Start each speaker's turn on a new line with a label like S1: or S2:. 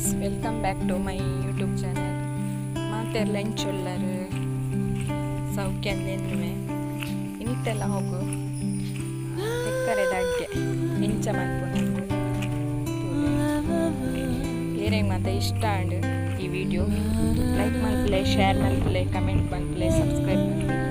S1: Guys, welcome back to my YouTube channel. ಮಾತೆರ್ಲ ಎಂಚೊಲ್ಲರ್? ಸೌಖ್ಯ ಅಂದೆನ್ನುವೆ. ಇನಿತ್ತೆಲ್ಲ ಹೋಗು ತೆಕ್ಕರೆದ ಅಡ್ಗೆ ಎಂಚ ಮನ್ಪುನಂದು. ಈರೆಗ್ ಮಾತ ಇಷ್ಟ ಆಂಡ್ ಈ ವಿಡಿಯೋ, ಲೈಕ್ ಮಲ್ಪುಲೆ, ಶೇರ್ ಮಲ್ಪುಲೆ, ಕಮೆಂಟ್ ಮಲ್ಪುಲೆ, ಸಬ್ಸ್ಕ್ರೈಬ್ ಮಲ್ಪುಲೆ.